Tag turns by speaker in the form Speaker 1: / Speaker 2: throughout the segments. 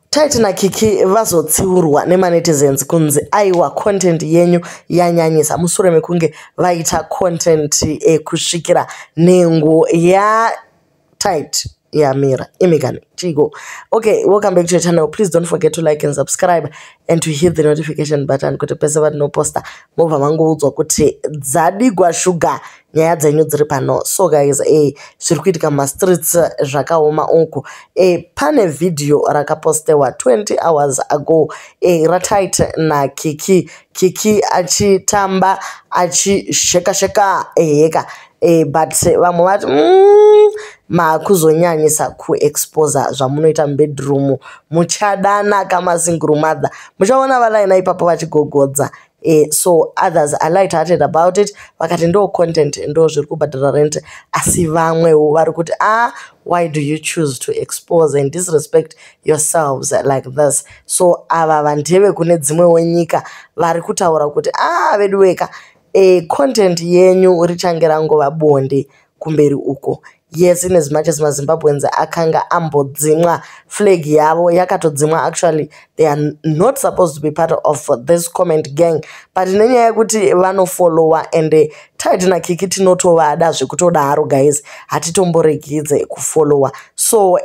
Speaker 1: Tytie naKiki vazotsiurwa nemanetizens kunzi aiwa, content yenyu yanyanyisa, mushure mekunge vaita content kusvikira nhengo yaTytie yamira. Imikani chiko? Okay, welcome back to your channel. Please don't forget to like and subscribe and to hit the notification button kuti pese patinoposta mobva mangoudzwa kuti dzadigwa shuga, nyaya dzenyu dziri pano. So guys, zviri kuitika mumastreets zvakaoma uku. Pane vhidhiyo rakapostewa 20 hours ago raTytie naKiki, Kiki achitamba achisheka sheka eheka, but vamwe vati makuzonyanyisa kuexposa zvamunoita mubedroom. Muchadana kamasingle mother, muchaona valaina ipapo vachigogodza. So others are light hearted about it, vakati ndo content, ndo zviri kubhadhara rent, asi vamwewo vari kuti, "Ah, why do you choose to expose and disrespect yourselves like this?" So ava vandeve kune dzimwewo nyika vari kutaura kuti, "Ah, vedu weka, content yenyu richange rangova bonde kumberi uko." Yes, in as much as maZimbabweans akanga ambodzimwa flag yavo, yakatodzimwa, actually they are not supposed to be part of this comment gang, but nenyaya yekuti vanofollowa and Tytie naKiki tinotovada zvekutodaro, guys, hatitomboregidze kufollowa. So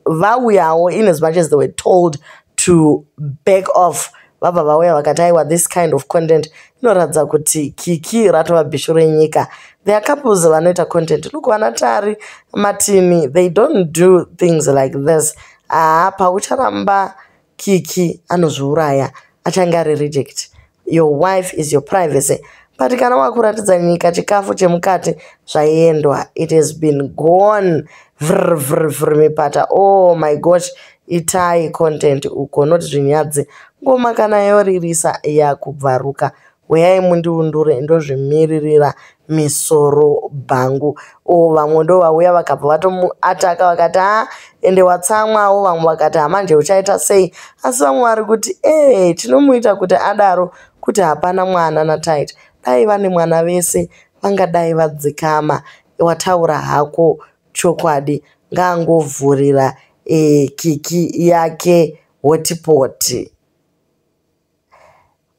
Speaker 1: vauyawo, in as much as they were told to back off, vabva vauya vakati, "Aiwa, this kind of content inoratidza kuti Kiki ratova bhishu renyika." There are couples vanoita content. Look, vana Tari Matini, they don't do things like this. Haa, paucharamba Kiki anozviuraya, achange ari reject. Your wife is your privacy, but kana wakuratidza nyika chikafu chemukati, zvaendwa, it has been gone. Vr vr vr, mipata. Oh my gosh, itai content uko, not zvinyadzi. Ngoma kana yoririsa yakubvaruka, uyai mundiundure, ndozvimiririra misoro bhangu. O vamwe ndo vauya vakabva vatomuataka, vakati, "Ha, ende watsamwawo." Vamwe vakati, "Hamanje uchaita sei?" Asi vamwe vari kuti, "E, tinomuita kuti adaro kuti hapana mwana naTytie. Dai vane mwana vese vangadai vadzikama." Wataura hako chokwadi, ngaangovhurira Kiki yake hotspot.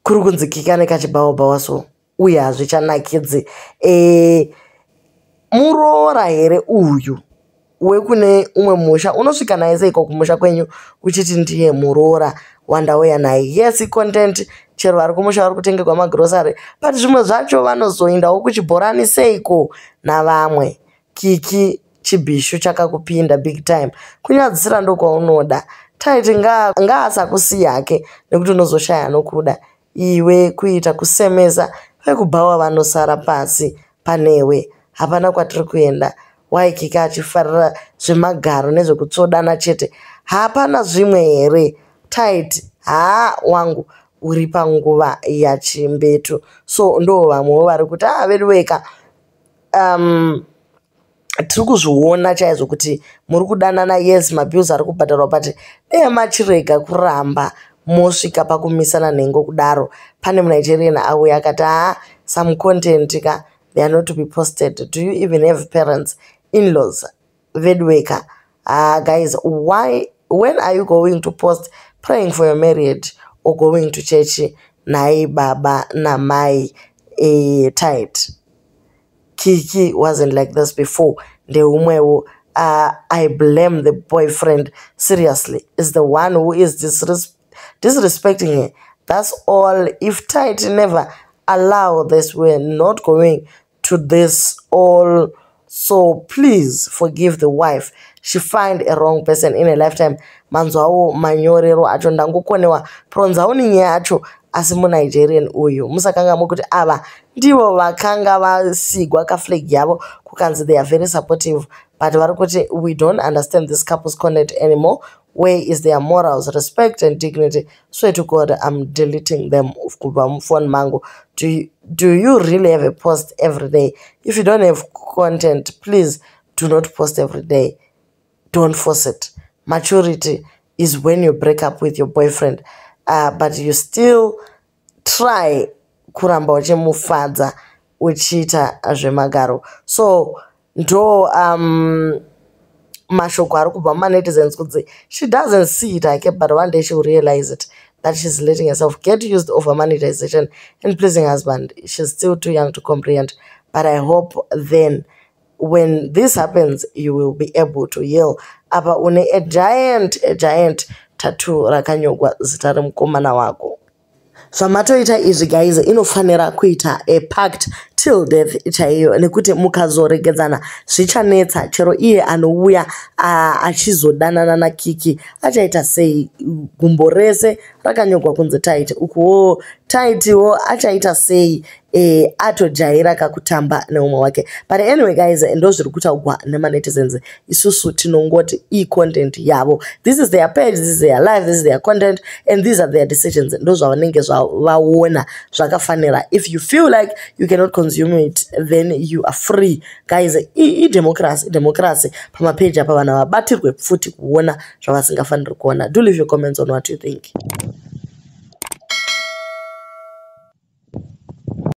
Speaker 1: Kuri kunzi Kiki ane kachibhawabhawa, so uye hazvichanakidzi. Muroora here uyu wekune umwe musha? Unosvika naye seiko kumusha kwenyu uchiti ndiye muroora wandauya naye? Yes, content, chero vari kumusha vari kutengerwa magrosari, but zvimwe zvacho vanozoendawo kuchibhorani seiko navamwe? Kiki, chibhishu chakakupinda big time. Kunyadzisira ndokwaunoda. Tytie ngaasakusiya hake nekuti unozoshaya nokuda iwe. Kuita kusemesa, vekubhawa vanosara pasi panewe. Hapana kwatiri kuenda. Why Kiki achifarira zvemagaro nezvekutsvodana chete? Hapana zvimwe here, Tytie? Haa, wangu, uri panguva yachimbetu. So ndo vamwewo vari kuti, "A, vedu weka, tiri kuzviona chaizvo kuti muri kudanana. Yes, mabills ari kubhadharwa, but dai machirega kuramba mosvika pakumisana nhengo kudaro." Pane muNigerian auya akati, "Haa, some content ka, they are not to be posted. Do you even have parents, in-laws vedweka? Guys, why? When are you going to post praying for your marriage or going to church? Nhai baba namai Tytie, Kiki wasn't like this before." Ndeumwewo, "I blame the boyfriend, seriously, is the one who is disrespecting her. That's all. If Tytie never allow this, we're not going to this all. So please forgive the wife. She find a wrong person in a lifetime." Manzwawo manyorero acho, ndangokonewa pronunciation yacho, asi muNigerian uyu, musakangamwe kuti ava ndivo vakanga vasigwa kaflag yavo kukanzi they are very supportive, but vari kuti, "We don't understand this couple's content anymore. Where is their morals, respect and dignity? Swear to God, I'm deleting them kubva mufoni mangu. Do you really have a post every day? If you don't have content, please do not post every day. Don't force it. Maturity is when you break up with your boyfriend, but you still try kuramba uchimufadza uchiita zvemagaro." So ndo Mashoko ari kubva mumanetizens kunzi she doesn't see it hake, but one day she will realize it, that she's letting herself get used over monetization and pleasing husband. She's still too young to comprehend, but I hope then when this happens, you will be able to heal. Apa une a giant tattoo rakanyorwa zita remukomana wako. Zvamatoita izvi, guys, inofanira kuita a pact till death chaiyo, nekuti mukazoregedzana zvichanetsa. Chero iye anouya achizodanana naKiki achaita sei? Gumbo rese rakanyorwa kunzi Tytie. Ukuwo Tytiewo achaita sei? Atojaira kakutamba neumwe wake. But anyway, guys, ndo zviri kutaurwa nemanetizens. Isusu tinongoti icontent yavo. This is their page, this is their life, this is their content and these are their decisions. Ndo zvavanenge vaona zvakafanira. If you feel like you cannot consume it, then you are free, guys. Idemocracy, idemocracy. Pamapeji apa vanhu havabatirwe pfuti kuona zvavasingafaniri kuona. Do leave your comments on what you think.